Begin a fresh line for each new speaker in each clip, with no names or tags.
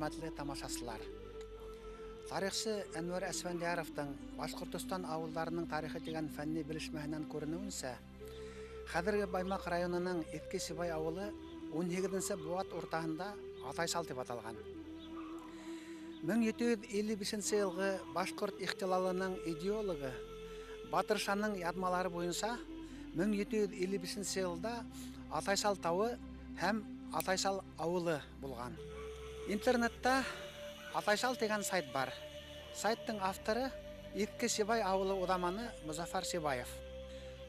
Хөрмәтле тамашасылар! Тарихсы Әнвәр Әсфәндияровтың Башҡортостан ауылдарының тарихы тигән фәнни белешмәһенән күренеүенсә, хәҙерге Баймаҡ районының Иҫке Сибай ауылы 18 быуат уртаһында Атайсал тип аталған. 1755 йылғы башҡорт ихтилалының идеологы Батыршаның яҙмалары буйынса 1755 йылда Атайсал тауы һәм Атайсал ауылы булған. Интернетта Атайсал тигән сайт бар. Сайттың авторы Иҫке Сибай ауылы уҙаманы Мозафар Сибаев.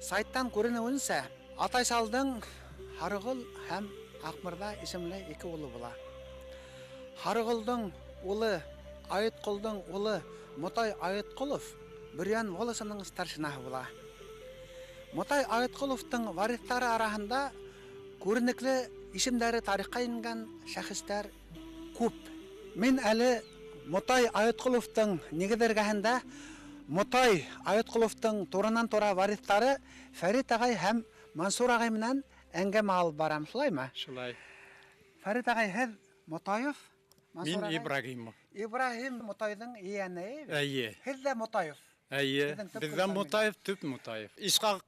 Сайттан күренеүенсә, Атайсалдың Һарығол һәм Аҡмырҙа исемле ике улы була. Һарығолдоң улы Айытҡолдоң улы Мотай Айытҡолов Бөрйән волосының старшинаһы була. Мотай Айытҡоловтың вариҫтары араһында күренекле исемдәре тарихҡа ингән шәхестәр күп. Мин әле Мотай Айытҡоловтың нигеҙ эргәһендә Мотай Айытҡоловтың туранан-тура вариҫтары Фәрит ағай һәм Мансур ағай менән әңгәмә алып барам, шулаймы?
Шулай.
Фәрит ағай, һеҙ Мотаев?
Мин Ибрагимов.
Ибраһим Мотайҙың ейәне.
Эйе.
Һеҙ ҙә Мотаев.
Эйе. Беҙ ҙә Мотаев, төп Мотаев. Исхаҡ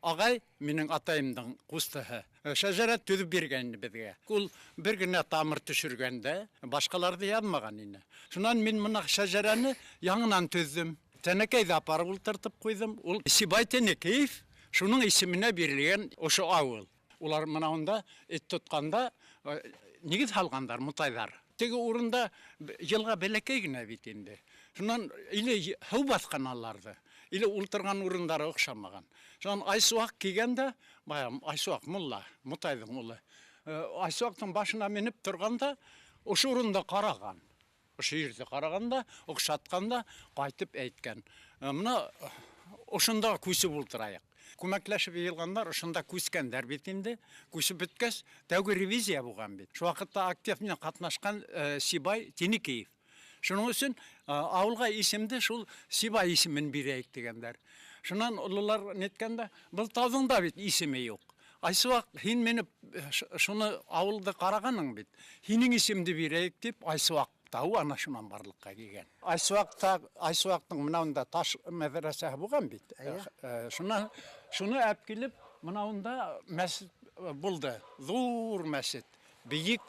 ағай минең атайымдың ҡустыһы. Шәжәрә төҙөп биргән ине беҙгә. Ул бер генә тамыр төшөргән дә, башҡаларҙы яҙмаған ине. Шунан мин бына шәжәрәне яңынан төҙҙөм. Тәнәкәйҙе апарып ултыртып ҡуйҙым. Ул Сибай Тәнәкәев, шуның исеменә бирелгән ошо ауыл. Улар мына унда эт тотҡанда нигеҙ һалғандар, мутайҙар. Теге урында йылға бәләкәй генә бит инде. Шунан или һыу баҫҡан аларҙы, или ултырған урындары оҡшамаған. Шунан Айсыуаҡ килгән дә, бая Айсыуаҡ мулла, Мутайҙың улы. Айсыуаҡтың башына менеп торған да, ошо урында ҡараған. Ошо ерҙе ҡараған да, оҡшатҡан да, ҡайтып әйткән. Мына ошонда күсеп ултырайыҡ. Күмәкләшеп йыйылғандар, ошонда күскәндәр бит инде. Күсеп бөткәс, тәүге ревизия булған бит. Шул ваҡытта актив менән ҡатнашҡан Сибай Тиникеев. Шуның өсөн ауылға исемде шул Сибай исемен бирәйек тигәндәр. Шунан ололар неткәндә, был тауҙың да бит исеме юҡ. Айсыуаҡ, һин мине шуны ауылды ҡарағаның бит. Һинең исемде бирәйек тип Айсыуаҡ тауы ана шунан барлыҡҡа килгән. Айсыуаҡтың мына унда таш мәҙрәсәһе булған бит. Шуны әп килеп, мына унда мәсет булды. Ҙур мәсет. Бейек,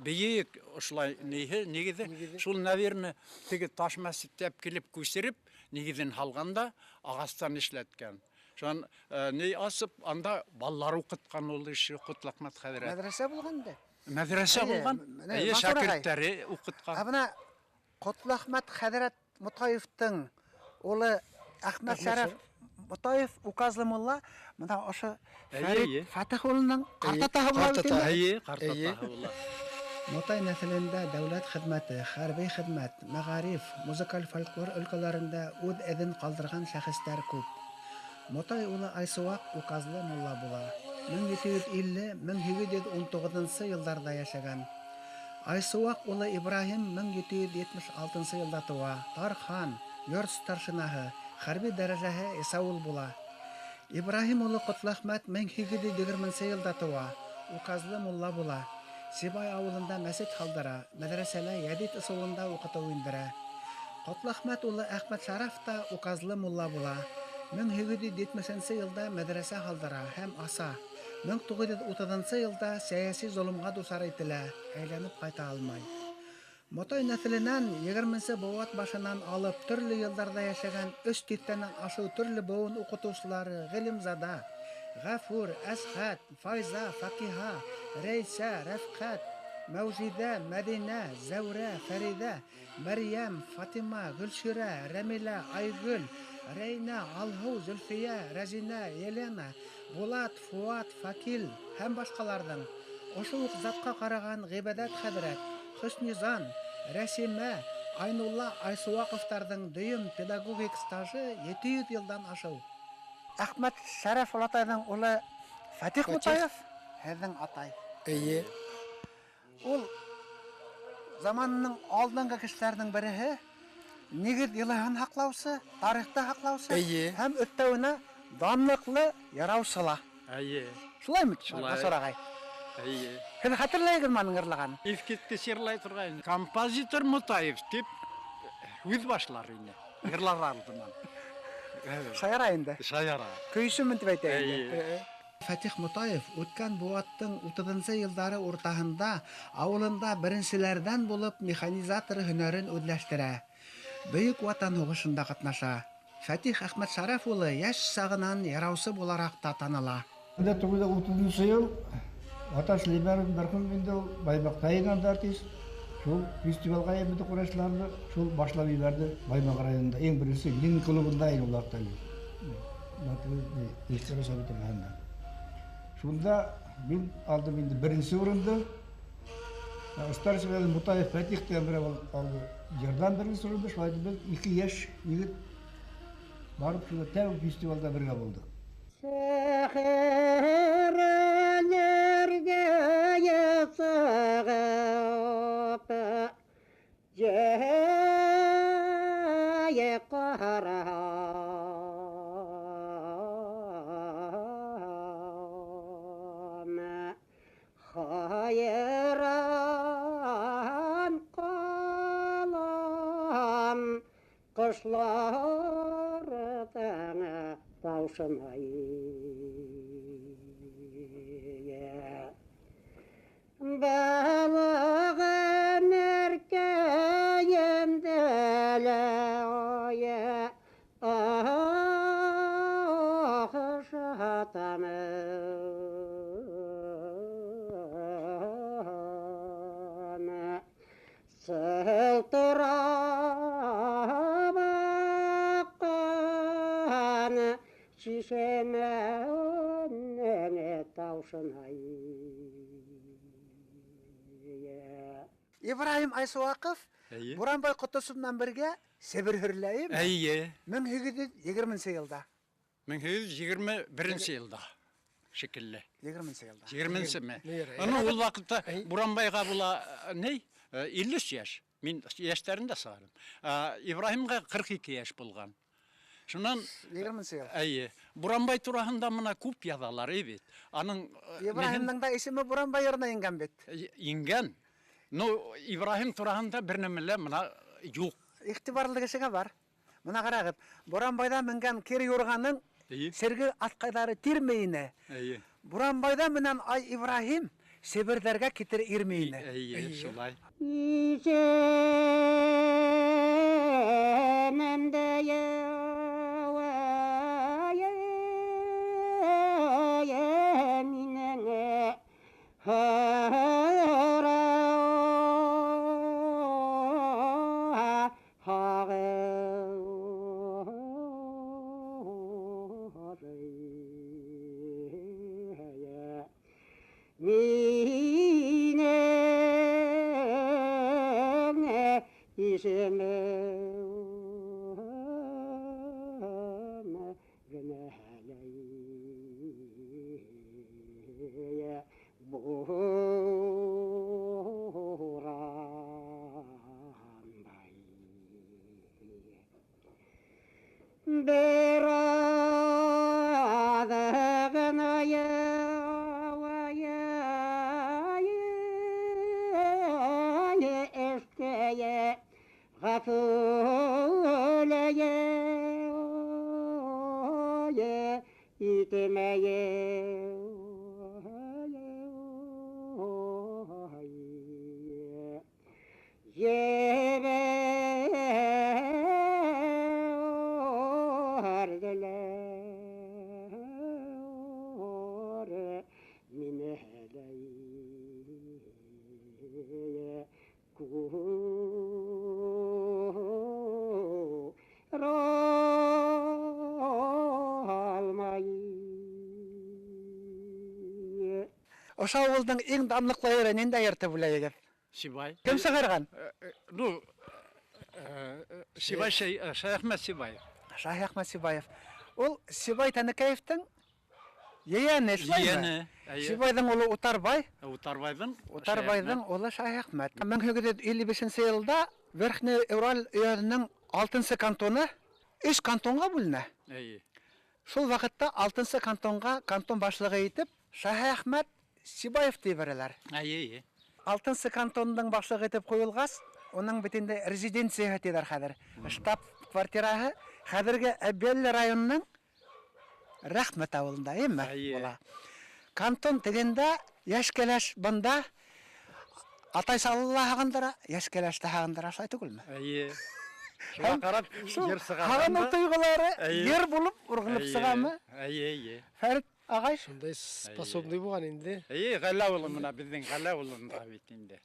бейек ошолай ниһе, нигеҙе. Шул, наверное, теге таш мәсетте әп килеп күсереп, нигеҙен һалғанда ағастан эшләткән. Шунан ни асып, анда балалар уҡытҡан ул эше Ҡотләхмәт хәҙрәт.
Мәҙрәсә булған инде.
Мәҙрәсә булған. Эйе, шәкерттәре уҡытҡан.
Ә бына Ҡотләхмәт хәҙрәт Мотаевтың улы Әхмәт Шәрәф Мотаев указлы мулла, бына ошо Фәрит Фәтих улының ҡартатаһы була бит инде.
Эйе, ҡартатаһы була.
Мотай нәҫелендә дәүләт хеҙмәте, хәрби хеҙмәт, мәғариф, музыкаль фольклор өлкәләрендә үҙ эҙен ҡалдырған шәхестәр күп. Мотай улы Айсыуаҡ указлы мулла була. 1750-1819 йылдарҙа йәшәгән. Айсыуаҡ улы Ибраһим 1776 йылда тыуа. Тархан, йорт старшинаһы, хәрби дәрәжәһе Исаул була. Ибраһим улы Ҡотләхмәт 1820 йылда тыуа. Указлы мулла була. Сибай ауылында мәсет һалдыра, мәҙрәсәлә йәдит ысулында уҡытыу индерә. Ҡотләхмәт улы Әхмәт Шараф та указлы мулла була. 1870 йылда мәҙрәсә һалдыра һәм аса. 1930 йылда сәйәси золомға дусар ителә, әйләнеп ҡайта алмай. Мотай нәҫеленән 20 быуат башынан алып төрлө йылдарҙа йәшәгән өс тиҫтәнән ашыу төрлө быуын уҡытыусылары Ғилемзада, Ғәфүр, Әсхәт, Файза, Фаҡиһа, Рәйсә, Рәфҡәт, Мәүжиҙә, Мәҙинә, Зәүрә, Фәриҙә, Мәрйәм, Фатима, Гөлширә, Рәмилә, Айгөл, Рәйнә, Алһыу, Зөлфиә, Рәзинә, Елена, Булат, Фуат, Факил һәм башҡаларҙың ошо уҡ затҡа ҡараған Ғибәҙәт хәҙрәт, Хөснизан, Рәсимә, Айнулла Айсыуаҡовтарҙың дөйөм педагогик стажы 700 йылдан ашыу. Әхмәт Шәрәф олатайҙың улы Фәтих Мутаев, һеҙҙең атай.
Эйе.
Ул заманының алдынғы кешеләренең береһе, нигеҙ йылыһын һаҡлаусы, тарихты һаҡлаусы һәм өҫтәүенә данлыҡлы яраусы ла.
Эйе.
Шулаймы,
Шулай.
Мансур ағай?
Әйе.
Һеҙ хәтерләйһегеҙме аның йырлағанын?
Иҫкиткес йырлай торғайны. Композитор Мутаев тип һүҙ башлар ине. Йырлар алдынан.
Шаяра инде.
Шаяра.
Көйсөмөн тип әйтә инде.
Әйе.
Фәтих Мутаев үткән быуаттың 30 йылдары уртаһында ауылында беренселәрҙән булып механизатор һөнәрен үҙләштерә. Бөйөк Ватан һуғышында ҡатнаша. Фәтих Әхмәтшәрәф улы йәш сағынан яраусы булараҡ та таныла.
1930 йыл Ата Сөләймәнов мәрхүм инде ул Баймаҡта йыйған артист. Шул фестивалға инде ҡурашларҙы шул башлап ебәрҙе Баймаҡ районында. Иң беренсе Ленин клубында ине ул ваҡытта әле. Ихтирас абитырғанда. Шунда мин алдым инде беренсе урынды. Старший Мутаев Фәтих тигән берәү алды. Йырҙан беренсе урынды. Шулай итеп беҙ ике йәш егет барып шунда тәүге фестивалда бергә булдыҡ.
Сәхәрәләргә сығып, җәй карам, хайран калам, кошлардан таушына. Балығын эркәйемдә охшатам. Сылтырап аҡҡан шишмәнең таушына.
Ибраһим Айсыуаҡов
Әйе.
Буранбай Ҡотосов менән бергә Себер һөрләйме?
Әйе.
1820 йылда.
1821 йылда шикелле.
20 йылда.
20-ме? Аны ул ваҡытта Буранбайға була ни? 53 йәш. Мин йәштәрен дә сығарым. Ибраһимға 42 йәш булған. Шунан
20 йыл.
Әйе. Буранбай тураһында мына күп яҙалар бит. Аның
Ибраһимдың да исеме Буранбай йырына ингән бит.
Ингән. Но Ибраһим тураһында бер нәмә лә мына юҡ.
Иғтибарлы кешегә бар. Мына ҡарағыҙ, Буранбайҙа менгән кер юрғаның
Әйе.
серге атҡайҙары тирмәй ине.
Әйе.
Буранбайҙа менән Ай Ибраһим Себерҙәргә китер ирмәй ине.
Әйе, шулай.
Исемемдә минең Минең исемем генә Буранбай. Бер аҙығына эшкәйе ғәфүләйе итмәйе. Ебәрҙеләр мине күралмай.
Ошо ауылдың иң данлыҡлы йыры ниндәй йыр тип уйлайһығыҙ?
Сибай.
Кем сығарған?
Ну, Сибай Шәйәхмәт Сибаев.
Шәйәхмәт Сибаев. Ул Сибай Тәнекәевтең ейәне, шулаймы?
Ейәне, әйе.
Сибайҙың улы Утарбай.
Утарбайҙың
Утарбайҙың улы Шәйәхмәт. 1855 йылда Верхний Урал өйәҙенең 6-нсы кантоны 3 кантонға бүленә.
Әйе.
Шул ваҡытта 6-нсы кантонға кантон башлығы итеп Шәйәхмәт Сибаев тип ебәрәләр.
Әйе, әйе.
Алтынсы кантондың башлығы итеп ҡуйылғас, уның бит инде резиденцияһы тиҙәр хәҙер. Штаб квартираһы хәҙерге Әбйәлил районының Рәхмәт ауылында, әйеме?
Әйе.
Була. Кантон тегендә, йәш кәләш бында, Атай Саллы һағындыра, йәш кәләш тә һағындыра, шулай түгелме?
Әйе. Шуға ҡарап
Шул
йыр
һағыныу
сығарғанда.
тойғолары
Әйе.
йыр булып урғылып сығамы?
Әйе, әйе.
Фәрит ағай,
Шундай способный булған инде.
Әйе, Ғәлә улы мына беҙҙең Ғәлә улында бит инде.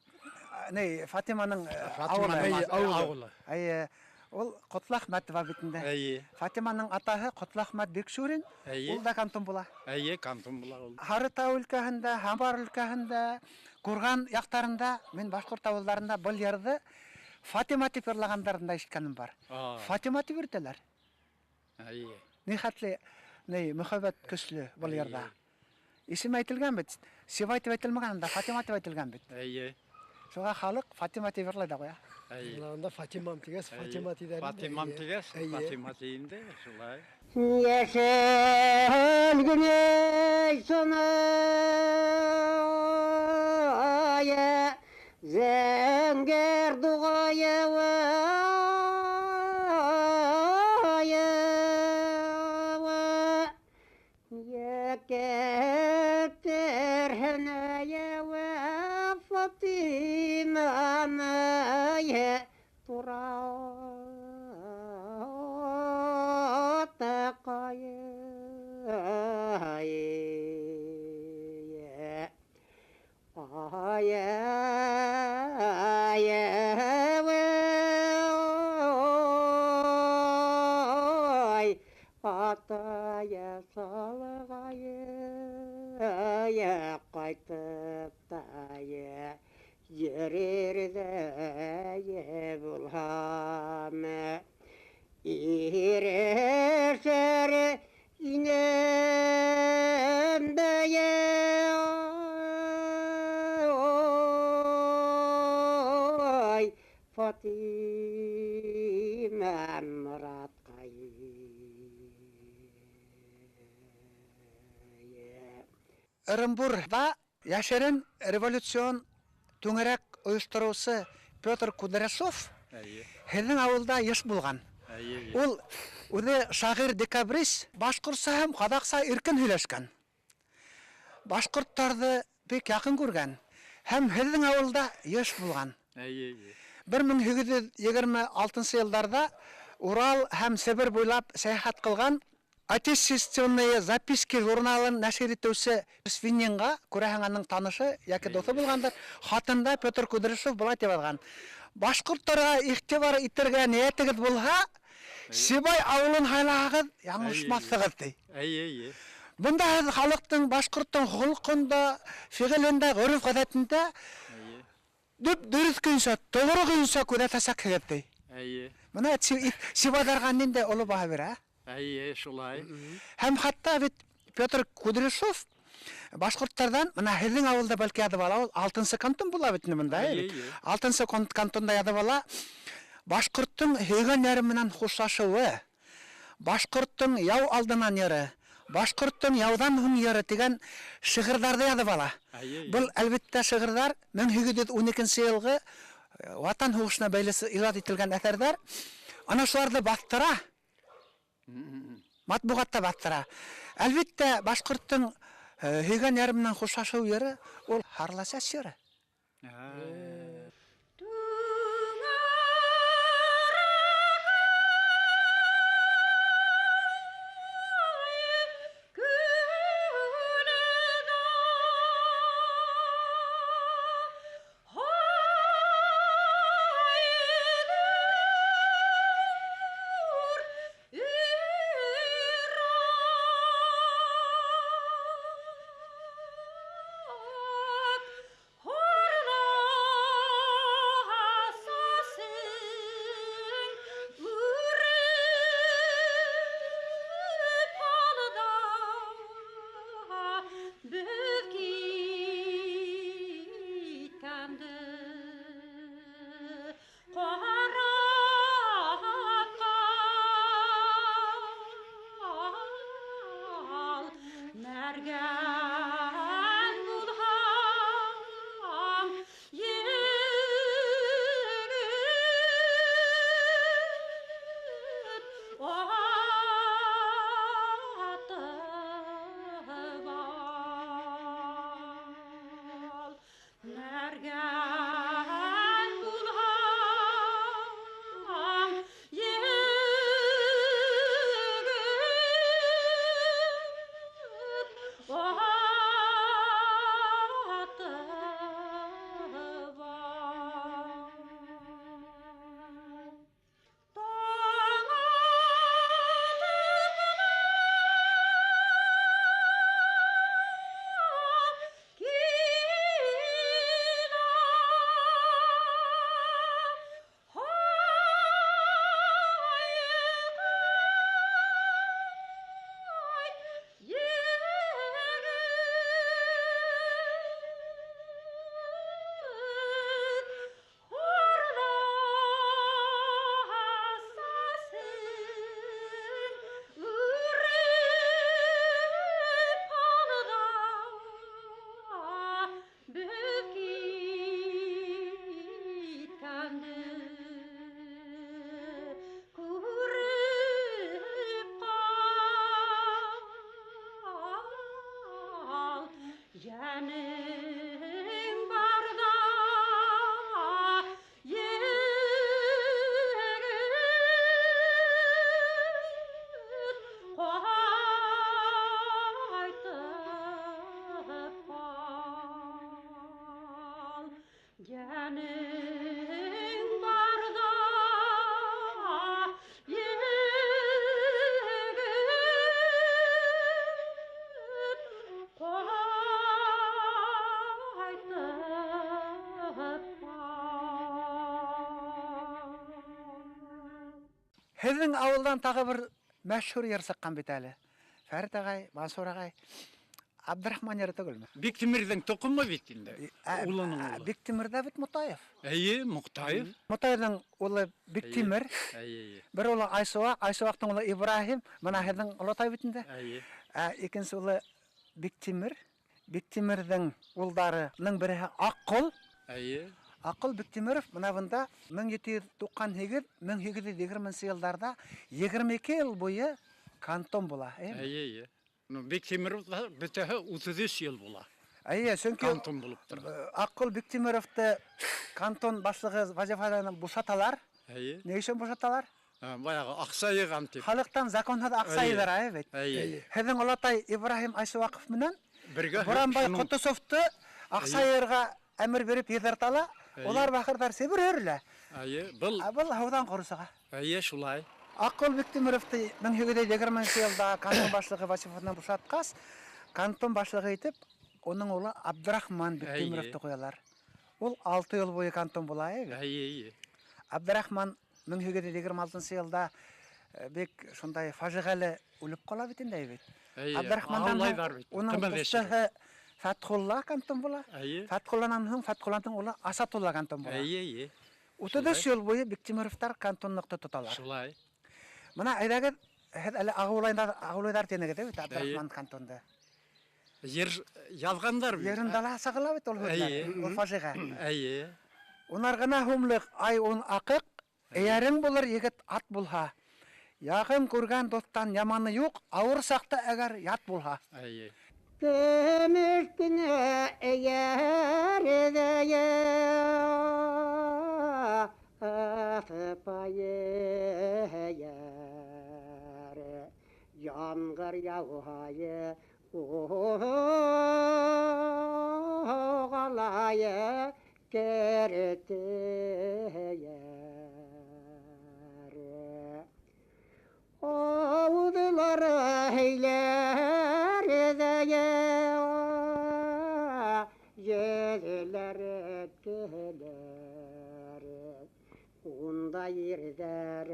ни, Фатиманың
Фатиманың
ауылы.
ауылы.
Әйе, ул Ҡотләхмәтова бит инде.
Әйе.
Фатиманың атаһы Ҡотләхмәт Бикшурин,
Әйе.
ул да кантон була.
Әйе, кантон була ул.
Һарытау өлкәһендә, Һамар өлкәһендә, Курган яҡтарында, мин башҡорт ауылдарында был йырҙы Фатима тип йырлағандарын да ишеткәнем бар. Фатима тип йөрөтәләр.
Әйе.
Ни хәтле, ни мөхәббәт көслө был йырҙа. Исем әйтелгән бит, Сибай тип әйтелмәгән дә, Фатима тип әйтелгән бит.
Әйе.
Шуға халыҡ Фатима тип йырлай да ҡуя.
Әйе.
Йырлағанда Фатимам тигәс, Фатима тиҙәр.
Фатимам тигәс,
Әйе.
Фатима ти инде, шулай.
Йәшел генә соная, зәңгәр дуғая вая, Йәкәтер һәнәйә вә Фатима мая тура тaqaya. Aya vay, ataya salğaya qaytıp taya yererde bulham İreşer inemde oy Fatima Murat Kayı.
Ырымбурҙа йәшерен революцион түңәрәк ойоштороусы Петр Кудряшов
Әйе.
һеҙҙең ауылда йыш булған.
Әйе.
Ул үҙе шағир декабрист, башҡортса һәм ҡаҙаҡса иркен һөйләшкән. Башҡорттарҙы бик яҡын күргән һәм һеҙҙең ауылда йыш булған.
Әйе, әйе.
Бер мең һигеҙ йөҙ егерме алтынсы йылдарҙа Урал һәм Себер буйлап сәйәхәт ҡылған Отечественные записки журналын нәшир итеүсе Свининға, күрәһең, аның танышы йәки дуҫы булғандыр, хатында Петр Кудряшов былай тип яҙған: Башҡорттарға иғтибар итергә ниәтегеҙ булһа, Сибай ауылын һайлағыҙ, яңылышмаҫһығыҙ, ти.
Әйе, әйе.
Бында һеҙ халыҡтың, башҡорттоң холҡонда, фиғелендә, ғөрөф-ғәҙәтендә дөп дөрөҫ көйөнсә, тоғро көйөнсә күҙәтәсәкһегеҙ, ти.
Әйе.
Бына Сибайҙарға ниндәй оло баһа бирә, ә?
Әйе, шулай.
Һәм хатта бит Петр Кудряшов башҡорттарҙан, бына һеҙҙең ауылда бәлки яҙып ала, ул алтынсы кантон була бит инде бында, әйе бит?
Әйе, әйе.
Алтынсы кантонда яҙып ала, башҡорттоң һөйгән йәре менән хушлашыуы, башҡорттоң яу алдынан йыры, башҡорттоң яуҙан һуң йыры тигән шиғырҙарҙы яҙып ала.
Әйе, әйе.
Был, әлбиттә, шиғырҙар мең һигеҙ йөҙ ун икенсе йылғы Ватан һуғышына бәйле ижад ителгән әҫәрҙәр. Ана шуларҙы баҫтыра. Матбуғатта баҫтыра. Әлбиттә, башҡорттоң һөйгән йәре менән хушлашыу йыры ул Һарласәс йыры. Һеҙҙең ауылдан тағы бер мәшһүр йыр сыҡҡан бит әле. Фәрит ағай, Мансур ағай, Абдрахман йыры түгелме?
Биктимирҙең тоҡомо бит инде. Улының улы.
Биктимир ҙә бит Мутаев.
Эйе, Муҡтаев.
Мутаевҙың улы Биктимир.
Эйе.
Бер улы Айсыуаҡ, Айсыуаҡтың улы Ибраһим, бына һеҙҙең олатай бит инде.
Эйе.
Икенсе улы Биктимир. Биктимирҙең улдарының береһе Аҡҡол.
Эйе.
Аҡыл Биктимиров бына бында 1798-1820 йылдарҙа 22 йыл буйы кантон була, әйеме?
Эйе, эйе. Ну, Биктимиров бөтәһе 33 йыл була.
Эйе, сөнки
кантон булып тора.
Аҡыл Биктимировты кантон башлығы вазифадан бушаталар.
Эйе.
Ни өсөн бушаталар?
Баяғы аҡса йыйған тип.
Халыҡтан законһыҙ аҡса йыйҙыра, әйе бит.
Эйе.
Һеҙҙең олатай Ибраһим Айсыуаҡов менән
бергә
Буранбай Ҡотосовты аҡса йыйырға әмер биреп йыйҙырта ла. Улар бахырҙар Себер һөрөлә.
Эйе, был
Ә был һыуҙан ҡоро сыға.
Эйе, шулай.
Аҡыл Биктимировты 1820 йылда кантон башлығы вазифаһынан бушатҡас, кантон башлығы итеп уның улы Абдрахман Биктимировты ҡуялар. Ул 6 йыл буйы кантон була, әйе?
Эйе, эйе.
Абдрахман 1826 йылда бик шундай фажиғәле үлеп ҡала бит инде, әйе бит. Абдрахмандан уның ҡустыһы Фәтхулла кантон була. Фәтхулланан һуң Фәтхулланың улы Асатулла кантон була.
Эйе, эйе.
33 йыл буйы Биктимировтар кантонлыҡты тоталар.
Шулай.
Бына әйҙәгеҙ, һеҙ әле ағыулайҙар тинегеҙ, бит, Абдрахман кантонды.
Ер яҙғандар бит.
Ерында ла сағыла бит ул һүҙҙәр, ул фажиғә.
Эйе.
Унар ғына һумлыҡ ай ун аҡыҡ, эйәрең булыр егет ат булһа. Яғым күргән дуҫтан яманы юҡ, ауыр саҡта әгәр ят булһа.
Эйе.
Көмөш кенә эйәрҙә эйәр, ямғыр яуһайы, оғалайы, керте эйәр. Ауыҙлар һөйләр йөҙләр көләр, унда ерҙәр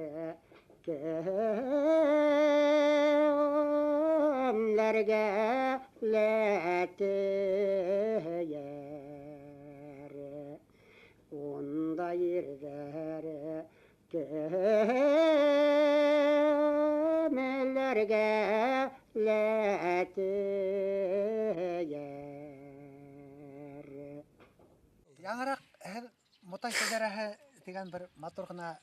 кемләргә ләтейәр, унда ерҙәр кемләргә ләтейәр.
Яңыраҡ һеҙ Мутай шәжәрәһе тигән бер матур ғына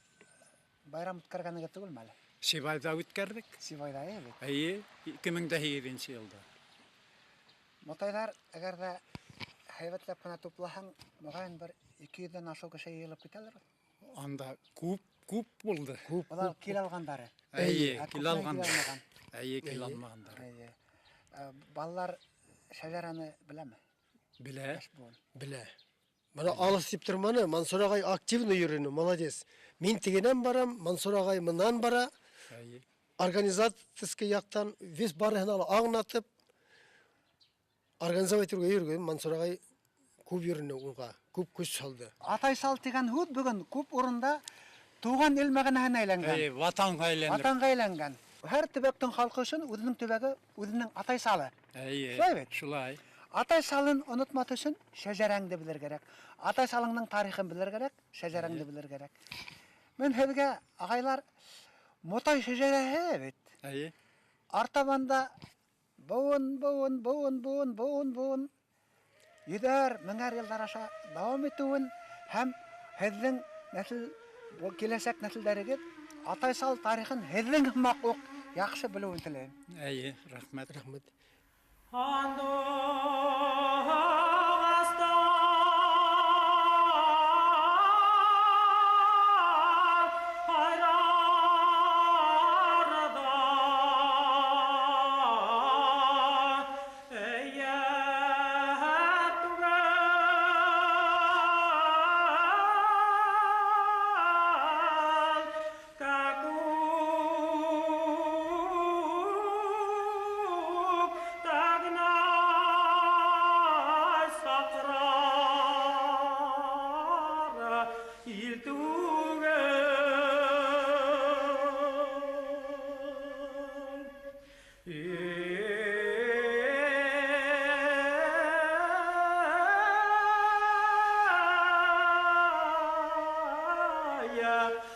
байрам үткәргәнегеҙ түгелме әле?
Сибайҙа үткәрҙек.
Сибайҙа, эйе бит?
Эйе, 2008 йылда.
Мутайҙар, әгәр ҙә һәйбәтләп кенә туплаһаң, моғайын бер 200-дән ашыу кеше йыйылып китәлер.
Анда күп, күп булды.
Күп. Улар килә алғандары.
Эйе,
Ә
килә
күпме
алғандары.
килә алмаған?
Эйе, килә алмағандары.
Эйе. Балалар шәжәрәне беләме?
Белә.
Йәш быуын.
Белә. Бына алыҫ тип торманы, Мансур ағай активно йөрөнө, молодец. Мин тегенән барам, Мансур ағай мынан бара.
Эйе.
Организаторский яҡтан весь барыһын ала аңлатып, организовать итергә йөргән Мансур ағай күп йөрөнө уға, күп көс салды.
Атай сал тигән һүҙ бөгөн күп урында туған ил мәғәнәһенә әйләнгән.
Эйе, ватанға әйләнде.
Ватанға әйләнгән. Һәр төбәктең халҡы өсөн үҙенең төбәге, үҙенең атай салы.
Эйе,
Шулай бит?
Шулай.
Атай салын онотмаҫ өсөн шәжәрәңде белер кәрәк. Атай салыңның тарихын белер кәрәк, шәжәрәңде белер кәрәк. Мин һеҙгә, ағайлар, Мутай шәжәрәһе бит.
Эйе.
Артабанда быуын, быуын, быуын, быуын, быуын, быуын йөҙәр, меңәр йылдар аша дауам итеүен һәм һеҙҙең нәҫел, киләсәк нәҫелдәрегеҙ атай сал тарихын һеҙҙең һымаҡ уҡ яҡшы белеүен теләйем.
Эйе, рәхмәт.
Рәхмәт.
Ando
Fatima,